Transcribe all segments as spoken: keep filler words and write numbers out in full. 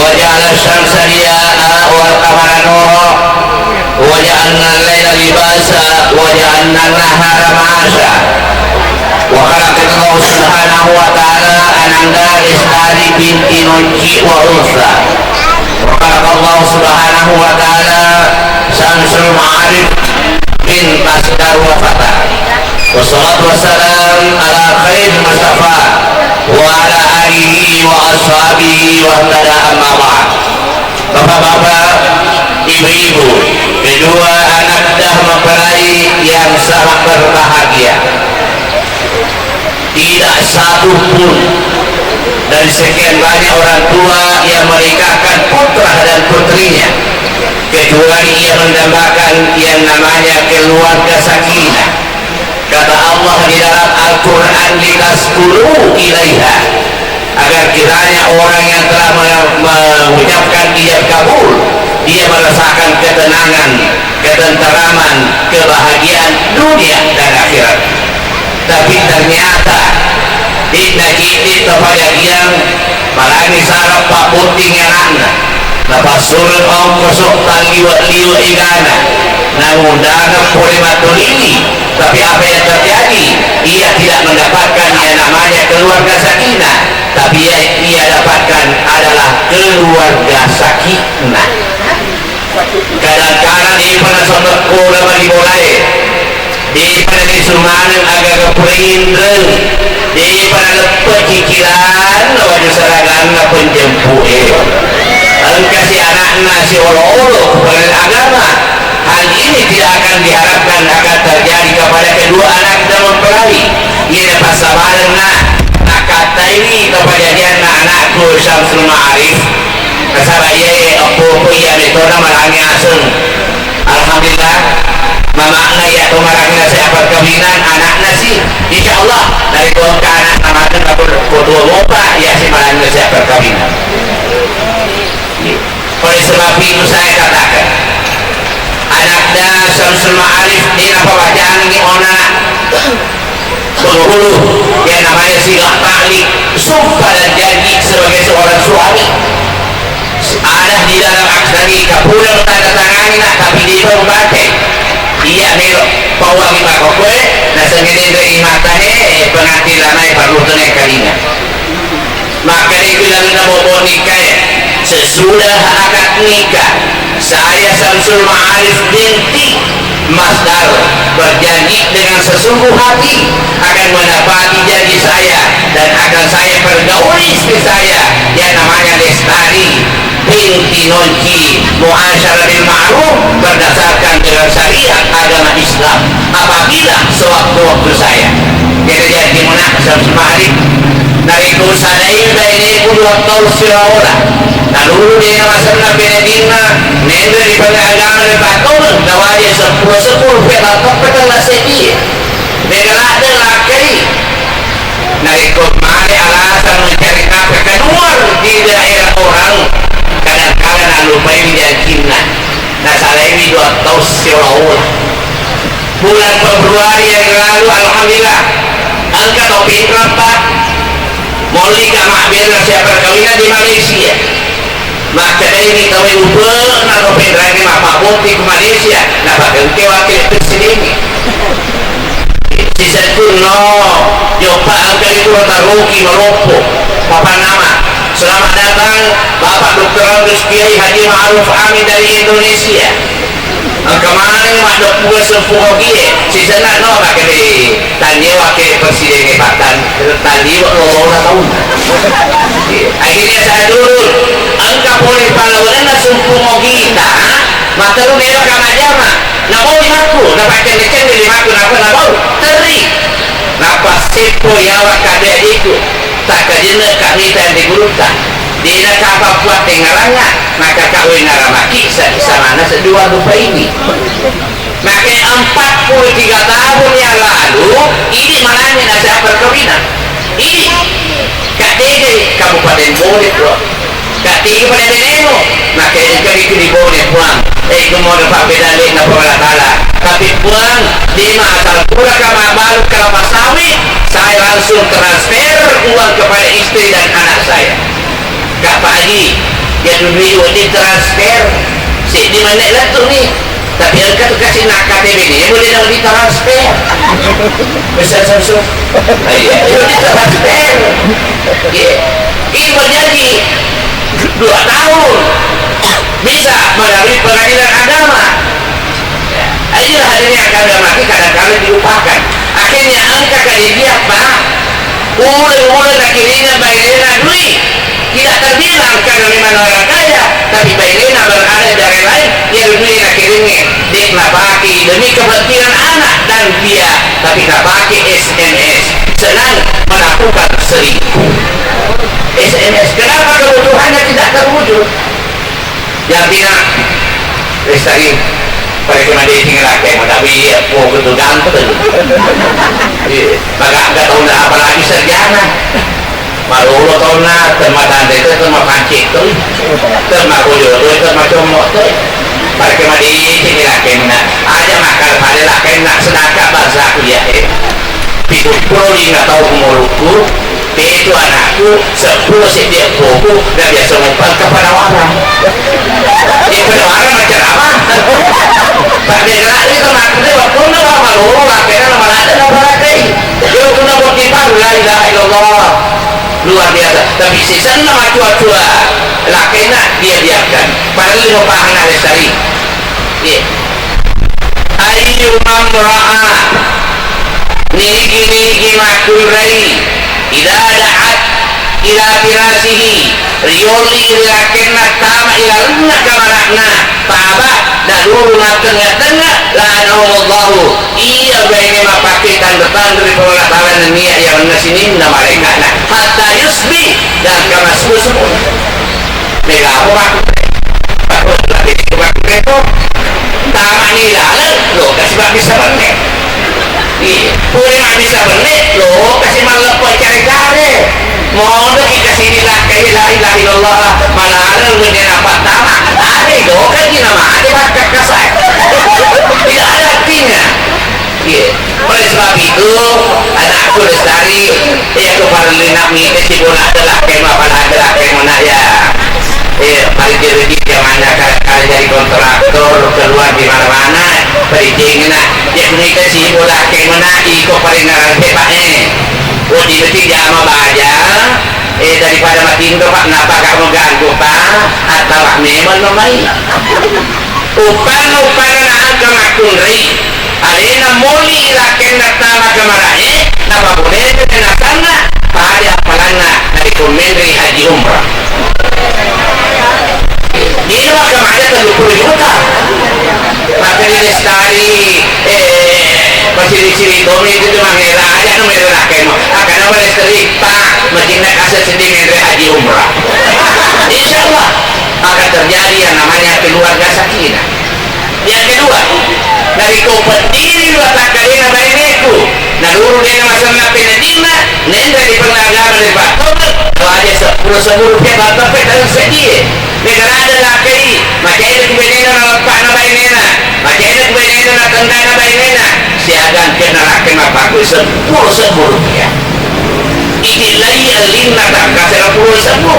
وجعل الشمس ضياء والقمر نورا وجعلنا الليل لباسا وجعلنا النهار معاشا. وخلق الله سبحانه وتعالى أنندا لستاري بنت نجي وأنثى. وخلق الله سبحانه وتعالى شمس المعارف من مصدر وفتى. والصلاة والسلام على خير المصطفى وعلى آله وأصحابه واهتدى، أما بعد. Bapak-bapak, ibu-ibu, kedua anak dah mempelai yang sangat berbahagia. Tidak satu pun dari sekian banyak orang tua yang menikahkan putra dan putrinya, kecuali ia mendambakan yang namanya keluarga sakinah. Kata Allah di dalam Al-Quran, "Litaskunu ilaiha," agar kiranya orang yang telah me-, mengucapkan ijab kabul, dia merasakan ketenangan, ketenteraman, kebahagiaan dunia dan akhirat. Tapi ternyata, de'na cedde' to pajajiang, malangi sarang pabbotting anakna. Napassureng ongkoso talliwe'-liwe' egana, namundangan pole mattolini. Tapi apa yang terjadi? Ia tidak mendapatkan yang namanya keluarga sakinah, tapi ia, ia dapatkan adalah keluarga sakinah. Kadang-kadang de'pa nasomekko lamari bolae, de'pa nalisu maneng agaga pura inreng, de'pa naleppe' cicilanna waju saraganna penjempu'e. Engka si anakna si olo-olo ku pengadilan agama. Hal ini tidak akan diharapkan akan terjadi kepada kedua anak kita mempelai. Iya, passabarenna, nakkattaiwi to pajajianna anakku Syamsul Ma'arif. Nasaba iyae eppoku iya metona marangi aseng. Alhamdulillah, mama'na iya to marangi nasaba perkawinan anakna si. Insya Allah, dari tuangka anakna mateng kapur kotua mopa iya si marangi nasaba perkawinan. Oleh sebab itu saya katakan, anakda Syamsul Ma'arif de' napabacangi ona penghulu yang namanya sigah ta'liq, sumpah dan janji sebagai seorang suami. Ada di dalam akta nikah, pura tanda tangani nak, tapi de' baru baca. Iya melo pauangi makkokkoe, nasengnge denre imatane pengantin lamae parlu tenai kalinga. Maka itu yang kamu mau nikah, sesudah akad nikah, saya Syamsul Ma'arif binti Masdar berjanji dengan sesungguh hati akan menepati janji saya dan akan saya pergauli istri saya yang namanya Lestari binti Nonci, muasyarah bil ma'ruf berdasarkan dengan syariat agama Islam apabila sewaktu-waktu saya. Jadi, jadi muna Syamsul Ma'arif, narekko sadai baineku dua taung sibawa ola, nalulu de' namasenna benedinna, menre ri pengagama ri pattongeng, nawaje seppulo-seppulo pe' battoppe tella seddi. Mega ladde' lakkai. Narekko male alasan mencari nafkah keluar di daerah orang, kadang-kadang nallupai jancinna. Nasalaiwi dua taung sibawa ola. Bulan Februari yang lalu, alhamdulillah, engka to pinreng, Pak. Mollika mabbere siap perkawinan di Malaysia. Makkedaini tauwe, upe'na lo penreangnge mappabbotting ku Malaysia, napakengke wakil presidengnge. Sisettunno, joppa engka ri Pura Taroki Maloppo, papa nama. Selamat datang Bapak Doktor Andus Kiai Haji Ma'ruf Amin dari Indonesia. Engka maneng maddeppuang sempu ogie, sisenna no makkeda, tanniewa ke presidengnge pattan, tanniewa lolona taunna. Akhirnya saya turun, engka pole pallawangenna sempu ogita, matteru mewaka majjama, nabau limakku, napaccenne-cenne limakku, napa nabau, terri. Nappa seppo yawa kabe ajeku, takkajenna ka mita ri gurutta. Dena kapang kuattengngarangnga, maka kawingngaramaki sa-, samana seddua rupa ini. Maka empat puluh tiga tahun yang lalu, ini malammi nasihat perkawinan. Ini, Kak Dede, Kabupaten Bone, Bro. Kak Dede pada Beneno, maka engka itu di Bone, Puang. Eh, itu mau dapat beda lek na Puang Allah Ta'ala. Tapi Puang, lima asal pura kama baru kelapa sawit, saya langsung transfer uang kepada istri dan anak saya. Kak Pak Haji, Iya, dudui wedding transfer. Seddi menne lettu ni. Tapi engka tu kasi na K T P ni, wedding na wedding transfer. Bisa langsung. Iya, wedding transfer. Iya. Ini berjanji dua tahun. Bisa melalui pengadilan agama. Ayo, hadirin yang kami hormati, kadang-kadang dilupakan. Akhirnya engka kejadian, Pak. Uleng-uleng nakiringeng bainena dui. Tidak terbilang karena memang orang kaya, tapi bainena berada di daerah lain, yang dui nakiringeng, de' napake demi kepentingan anak dan dia, tapi napake S M S. Senang melakukan selingkuh. S M S. Kenapa kebutuhannya tidak terwujud? Yatina, Lestari, pareke madeceng lakkaimmu, tapi iya, poko tu ganteng. Iya, magagga taunna, apalagi sarjana. Malolo taunna, temma tanre to, temma pancet to, temma bojo to, temma commo to. Pareke madeceng lakkaimmu, aja makkada pada lakkainna sedangkan bangsa kuliah, eh. Pitu pulo lima taung umurukku, pitu anakku, seppulo seddi eppoku, na biasa mupa engka penawaran. Iya, penawaran macam apa? Pabbela itu anakku, dia waktu na lama loro, akhirnya lama ada, lama ada. Dia waktu na bukti baru, la ilaha illallah. Luar biasa. Tapi sisenna macua-cua, lakkainna dia biarkan. Padahal lima pahana Lestari. Iya. Ayyuma imra'a, nigi-nigi makkunrai, idza da'at ila firashihi, riolli ri lakkainna tama ilalenna kamara'na, taba, naduru mattengnga-tengnga, la'anahumullahu, iya baine mappake tanre-tanre ri Puang Allah Taala nennia iyarenna sininna malaika'na, hatta yusbih, gangka massubu-subu. Mega apa, Pak? Pak, Pak, Pak, Pak, Pak, Pak, tamani laleng, lo kasi mabbissa benne. Iya, pura mabbissa benne, lo kasi malleppo care-care. Modo ki kasi dilakkai la ilaha illallah, malaleng benne apa tama. Ada lo kan dina mate bakka kasai. Tidak ada artinya. Iya. Oleh sebab itu, anakku Lestari, iya, aku parellu nak mita si bola adalah kema, pada adalah kema nak, ya. Iya, paling jadi dia mana, kalau jadi kontraktor keluar di mana-mana, paling nak, ya, mita si bola kema nak, iko paling ngarang, Pak, eh. Oh, di mesti jama baja, eh, daripada matinro, Pak, napa kamu ganggu, Pak? Atau memang nomai? Uppanna-uppanna naengka makkunrai, alena moli lakkainna tama kamara'e, napabolekeng nasanna, pada appalanna narekko menre haji umrah. Dina makkamaja telluppulo juta. Makkeda Lestari, eh, pasiri-siri tommi itu cuma mera aja, no mera lakkainna. Akkana Lestari, Pak, macinna kasa seddi menre haji umrah. Insya Allah akan terjadi yang namanya keluarga sakinah. Yang kedua, narekko peddiri watakkalena baineku, naluru dena masenna penedinna, nenre di pengagama dari Pak Tobel, baja seppulo sebu rupiah batang pe dalam sedie. Mega ada lakkai, macaina ku benena na leppana bainena, macaina ku benena na tendana bainena, siaga engka narakke mappaku seppulo sebu rupiah. Iti lai ellinna tangka serappulo sebu.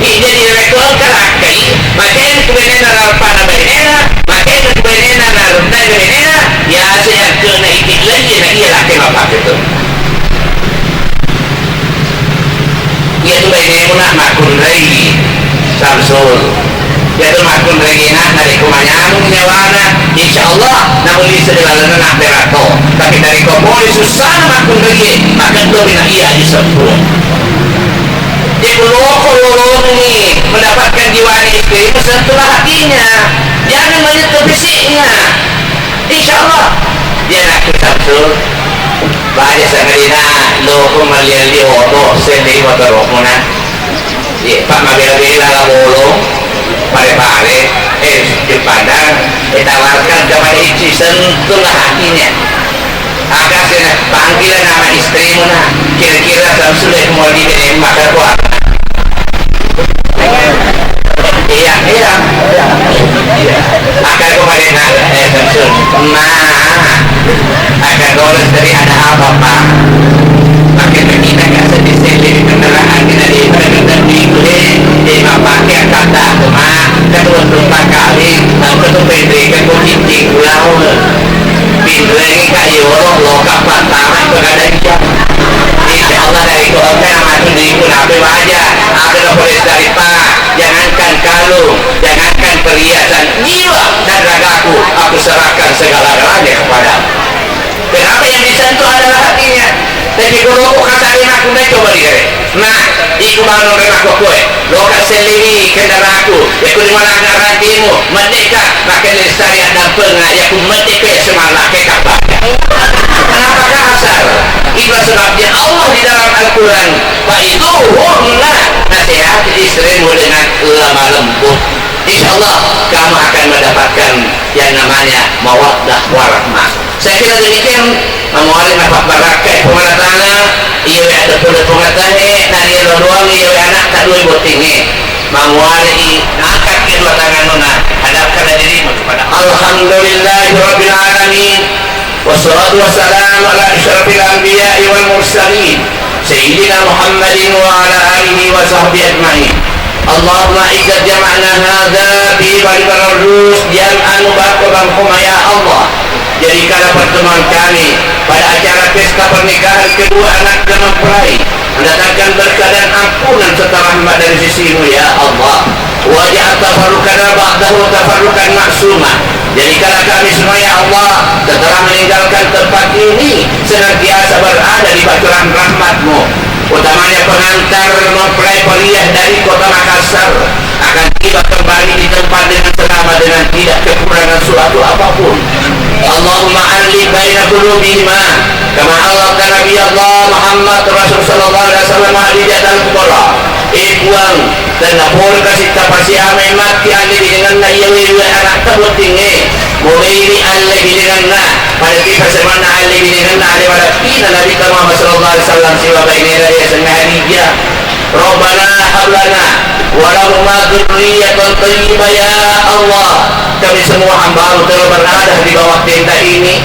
Ih, jadi rekko engka lakkai, macaina ku benena na leppana bainena, macaina ku benena na rendai bainena, yase akkena iti lai na iya lakkai mappaku tu. Iyatu bainemu nak makkunrai, Samsul. Iyatu makkunrai nak narekko manyameng nyawana, insya Allah namulisi ri lalenna nak peratto. Tapi narekko pole sussana makkunrai, makkeddomi na iya disebbu. Jadi loko lolongi mendapatkan jiwanya istri itu sentuhlah hatinya. Jangan menyentuh fisiknya. Insya Allah. Dia nak Samsul. Baja sangadina loko melli-elli oto, sendiri motorokmu na. Iya, Pak, mabela-bela la bolong, pare-pare, eh, dipandang, eh, tawarkan kepada istri, sentuhlah hatinya. Akasena, panggillah nama istrimu na. Kira-kira Samsul, eh, mau di, eh, maka kuat. Iya, iya. Iya. Akan ku paling, eh, Samsul. Ma, akan bolos dari ada apa, Pak? Pakai kita kasih di sini kendaraan kita di, di, di, di, di, di, pakai apa? Anu, rena kokoe, loka selliwi kendaraku, yakku di mana anak rantimu, merdeka, makin lestari addampeng, yakku merdeka semana ke kapal. Kenapa kasar? Itu sebabnya Allah di dalam Al-Quran, "Fa'izuhunna", nasihati istrimu dengan lemah lembut. Insya Allah kamu akan mendapatkan yang namanya mawaddah warahmah. Saya kira demikian, mamuali napabbarakkai Puang Allah Ta'ala, iya we adeppu-deppungatangnge, narielo doang iya we anak ta dua bottingnge. Mamuali angkat kedua tanganmu, hadapkanlah dirimu kepada Allah. Alhamdulillahirabbil alamin. Wassalatu wassalamu ala asyrafil anbiya'i wal mursalin, Sayyidina Muhammadin wa ala alihi wa sahbihi ajma'in. Allahumma idza jama'na hadza fi balad rus jam'an mubarakan, ya Allah. Jadikanlah pertemuan kami pada acara pesta pernikahan kedua anak dan mempelai, mendatangkan berkah dan ampunan serta rahmat dari sisimu, ya Allah. Waj'al tafarruqana ba'dahu tafarruqan ma'suma. Jadikanlah kami semua, ya Allah, setelah meninggalkan tempat ini, senantiasa berada di baturan rahmat-Mu. Utamanya pengantar mempelai pria dari Kota Makassar akan tiba kembali di tempat dengan selamat, dengan tidak kekurangan suatu apapun. Allahumma allif baina qulubihima, kama allafta Nabi Allah Muhammad Rasul sallallahu alaihi wasallam, ahli Jadal Kubra. Eh Puang, tennapodo kasi tapasiamai matti allibinengenna iya we dua anakta bottingnge. Mulaiwi allibinengenna, pada tipa semanna allibinengenna ale marappina Nabitta Muhammad sallallahu alaihi wasallam sibawa bainena riasengnge Khadijah. Rabbana hab lana wa lahuma dzurriyyatan thayyibah, ya Allah. Kami semua hamba-Mu telah berada di bawah tenda ini.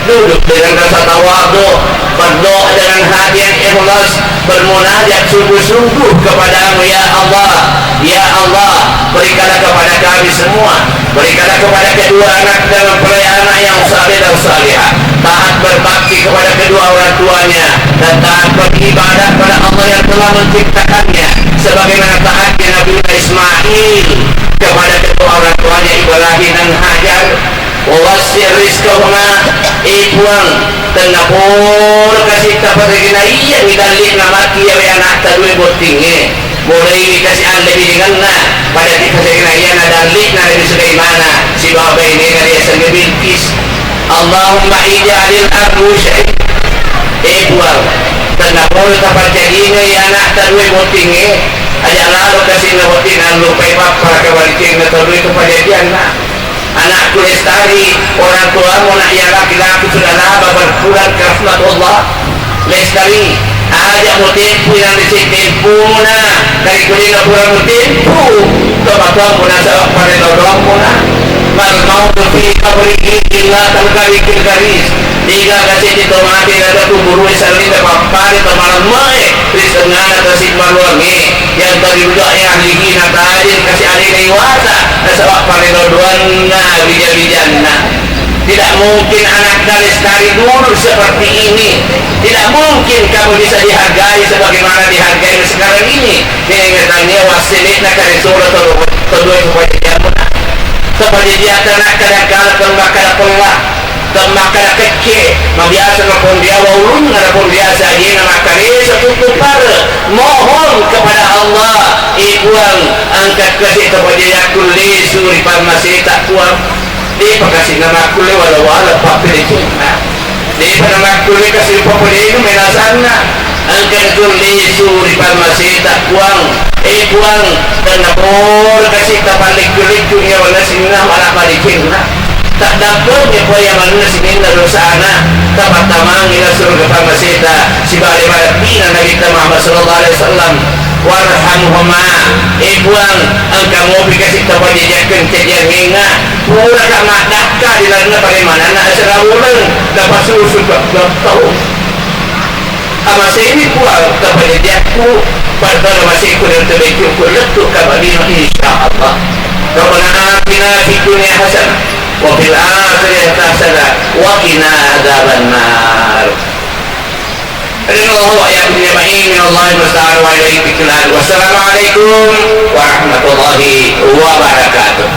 Duduk dengan rasa tawadhu, berdoa dengan hati yang ikhlas, bermunajat sungguh-sungguh kepada-Mu, ya Allah. Ya Allah, berikanlah kepada kami semua, berikanlah kepada kedua anak dan mempelai anak yang saleh dan salihah, taat berbakti kepada kedua orang tuanya, dan taat beribadah pada Allah yang telah menciptakannya, sebagaimana taatnya Nabi Ismail kepada kedua orang tuanya Ibrahim dan Hajar. Wa wasi' rizqahuma, eh Puang, tennapodo kasi taparegina iya wi dalli'na matti iya we anakta dua bottingnge. Mulaiwi kasi allibinengenna, pada tipa semanna iya na dalli'na Nabi Sulaimana sibawa bainena riasengnge Bilqis. Allahumma ij'alil ardu syai-, eh Puang, tennapodo tapajajiengngi anakta dua bottingnge, aja' lalo kasi na bottinna lupai pappara kabalicengna tau dua itu pajajianna. Anakku lestari, orang tuamu nak yang laki-laki sudah lama berpulang ke rahmat Allah. Lestari, aja' mutempu yang dicek tempumuna, dari kulina pura mutempu, tempat muna sabab pada dodongmuna. Mal mautu fi qabrihi illa kal gharikil gharis. Tiga kasi itu mati ada kuburu salina pappari temalam mae, di tengah nasi maluange. Yang tadi budak yang ligi na tajin kasi alena iwata, nasaba paredo doanna wija-wijanna. Tidak mungkin anakna lestari dulu seperti ini. Tidak mungkin kamu bisa dihargai sebagaimana dihargai sekarang ini. Dengan tanya wasilitna kare solo to, to dua itu pajajianmuna. Seperti dia anak kadang-kadang tembak kada pella. Temmakkada kekke, mabiasa naponriawa ulunna, naponriasa ajena makkaresa tuttu pare. Mohon kepada Allah, eh Puang, angkat kasi tapajajiakku lesu ri pammaseta, Puang. Depa kasi namakkulle wala-wala pappedecenna. Depa namakkulle kasi pappadenu menasanna. Engka tu lesu ri pammaseta, Puang. Eh Puang, tennapodo kasi tapallekku-lekku nyawana sininna mala madecenna. Taddappengngi poya manna sininna dosana, tapattamangngi la suruga pammaseta, sibale malebbina Nabitta Muhammad sallallahu alaihi wasallam. Warhamhuma, eh Puang, engka mopi kasi tapajajiakkeng cajiangengnga, puraka maddakka di lalenna paremananna asera uleng, napasusu ka tau. Amaseni Puang tapajajiakku, paddona masekku dan tebecukku lettu kabalino, insya Allah. Rabbana atina fid dunya hasanah wa fil akhirati hasanah wa qina adzabannar. Ridallahu wa iyyakum ajma'in, minallahil musta'an wa ilaihi tuklan. Wassalamualaikum warahmatullahi wabarakatuh.